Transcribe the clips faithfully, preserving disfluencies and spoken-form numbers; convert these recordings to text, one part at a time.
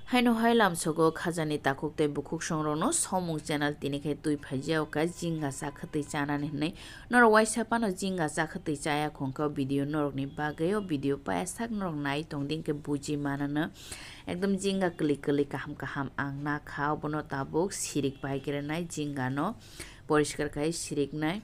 Haino hai lamsogo khajani takhuk tei bukhuk songrokno Somung channel tini khe twi phaijao kha jinga chakhwtwi chanani hwnwi. Norok waisa phano jinga chakhwtwi chaya khongkha video norokni bagwi. O video paya sak norok nai tongdi hinkhe buji manano. Ekdom jinga kwlwi kwlwi kaham kaham ang nakha, obono tabuk sirik bai khe rwnai jingano poriskar khai siriknai.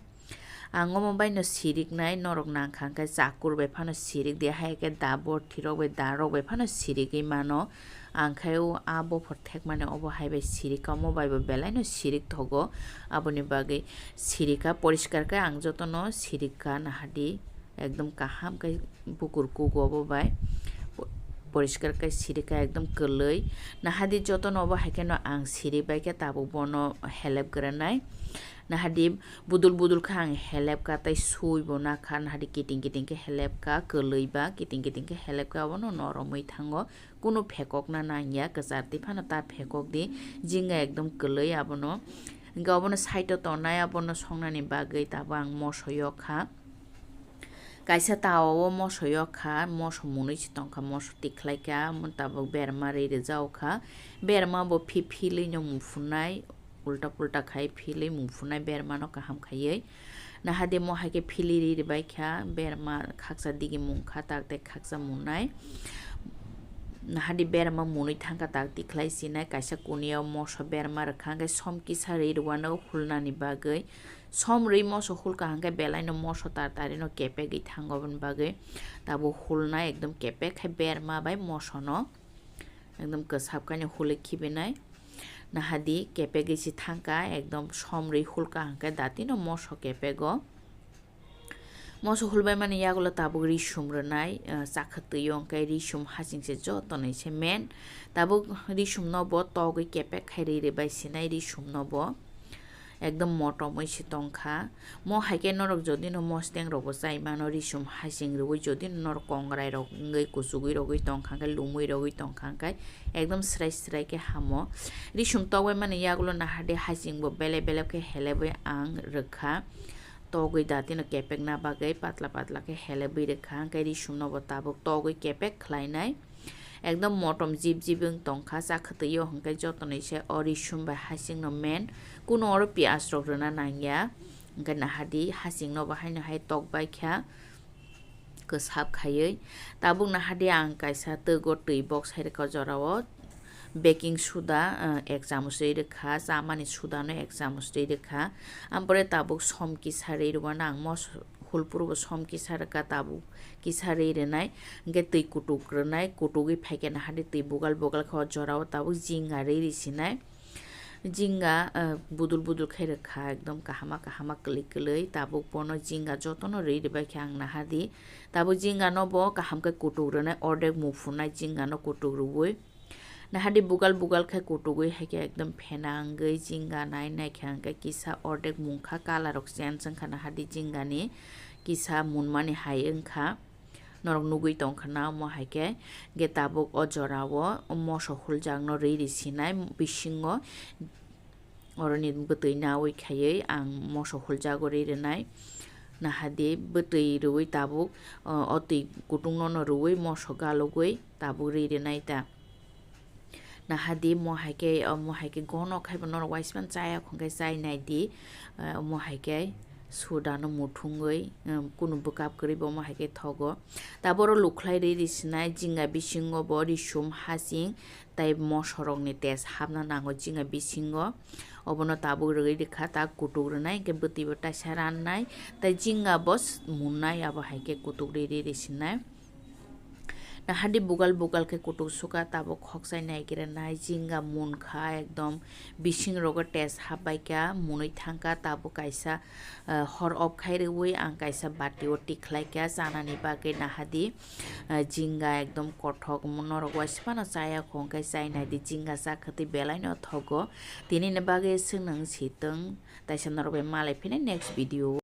Ang omo baino siriknai, norok nangkha hwnkhe chakur bai phano sirik di, hai khe da borthi rok bai da rok bai phano sirigwi mano. Ang khe o a bophor thekmani obo hai bai sirikha, omo bai bo belaino sirik thogo, aboni bagwi sirikha, poriskar khe ang jotono sirikha nahadi. Ekdom kaham khe bukur kugo obo bai po-, poriskar khe sirikha ekdom kwlwi. Nahadi jotono obo hai kheno ang siri bai khe tabuk bono helep granai. Nahadi budul budul khe ang helep kha tei sui bo nakha, nahadi kiting kiting khe helep kha, kwlwi ba kiting kiting khe helep kha, abono noromwi thango, kunu phekokna nangya, kwchar twi phano ta phekok di, jinga ekdom kwlwi abono. Hinkhe obono side o tongnai, abono songnani bagwi tabuk ang moso yok kha. Kaisa tawa o moso yok kha, moso munui se tong kha, moso tikhlai kha, omo tabuk berma ri rijak kha, berma bo phi philwi no muphunai, ulta pulta khai philwi muphunai berma no kaham khaiwi. Nahadi mo hai khe philwi ri ribai kha, berma khaksa digi mung kha, tak tei khaksa munai. Nahadi berma munui thang kha, tak tikhlai sinai, kaisa kuniya o moso berma rwkha, hwnkhe som kisa ri rwano hulnani bagwi. Som rwi moso hulka hwnkhe belaino moso tar tarino kepegwi thango, aboni bagwi tabuk hulna ekdom kepek khai berma bai mosono ekdom kwsap khaino hulwi khibinai. Nahadi kepegwi se thangkha, ekdom som rwi hulka hwnkhe datino moso kepego. Moso hulbaimani yagulo tabuk risum rwnai, ah, chakhwtwi o hwnkhe risum hasing se jotonwi se main. Tabuk risum no bo togwi kepek khai ri ribai sinai risum no bo. Ekdom motomwi se tongkha. Mo hai khe norok jodi no mosteng rok bo chai mano, risum hasing rwui jodi no norok kongrai rok wngwi kuchugwi rogwi tongkha hwnkhe, lumui rogwi tongkha hwnkhe ekdom srai srai khe hamo. Risum togwi mani yagulo nahadi hasing bo belep belep khe helebwi ang rwkha. Togwi datino kepekna bagwi patla patla khe helebwi rwkha, hwnkhe risum no bo tabuk togwi kepek khlainai. Ekdom motom jip jip wng tongkha, chakhwtwi o hwnkhe jotonwi se o risum bai hasing no main, kunu oro piyaj rok rwna nangya, hwnkhe nahadi hasing no bo haino hai tok bai kha, kwsap khaiwi. Tabuk nahadi ang kaisa twgo twi box hai rwkha o jorao, baking soda, ah, ek chamuch twi rwkha, chamani soda no ek chamuch twi rwkha, ampore tabuk som kisa ri rwmano ang mos-, Hulpuro bo som kisa rwkha, tabuk kisa ri rwnai, hwnkhe twi kutuk rwnai, kutugwi phaikhe nahadi twi bugal bugal khe o jorao tabuk jinga ri ri sinai. Jinga, ah, budul budul khe rwkha, ekdom kahama kahama kwlwi kwlwi, tabuk bono jinga jotono ri ribai khe ang nahadi. Tabuk jinga no bo kaham khe kutuk rwnai, ordek muphunai jinga no kutuk rwui. Nahadi bugal bugal khe kutugwi hai khe ekdom phena wngwi jinga nai nai khe hwnkhe kisa ordek mungkha, colour rok change wngkha nahadi jingani kisa munmani hai wngkha. Norok nugwi tongkha na omo hai khe, hwnkhe tabuk o jorao o moso huljak no ri ri sinai bisingo. Oroni bwtwi nawi khaiwi ang moso huljago ri rwnai. Nahadi bwtwi rwui tabuk, o, o twi kutung nono rwui moso galugwi tabuk ri rwnai ta. Nahadi mo hai khe, o mo hai khe gono khai bo norok waismano chaya khong khe chai nai di. O mo hai khe sudano muthungwi, um, kunu bwkap kwrwi bo mo hai khe thogo. Taboro lukhlai ri ri sinai jinga bisingo bo risum hasing tei mosorokni taste hapna nango jinga bisingo. Obono tabuk rwgwi rwkha, ta kutuk rwnai, hwnkhe bwtwi bo taisa rannai, tei jinga bo s-, munnai, abo hai khe kutuk ri ri ri sinai. Nahadi bugal bugal khe kutuk sukha, tabuk khokchai nai khe rwnai, jinga munkha, ekdom bising rogo taste hapbaikha, munwi thangkha, tabuk kaisa, eh, hor off khai rwui ang kaisa bati o tikhlai kha chanani bagwi nahadi. Ah, jinga ekdom kothok, omo norok waisa phano chaya khong khe chai nai di, jinga chakhwtwi belai no thogo. Tini ni bagwi swngno wng si tong, taisa norok bai malai phini next video.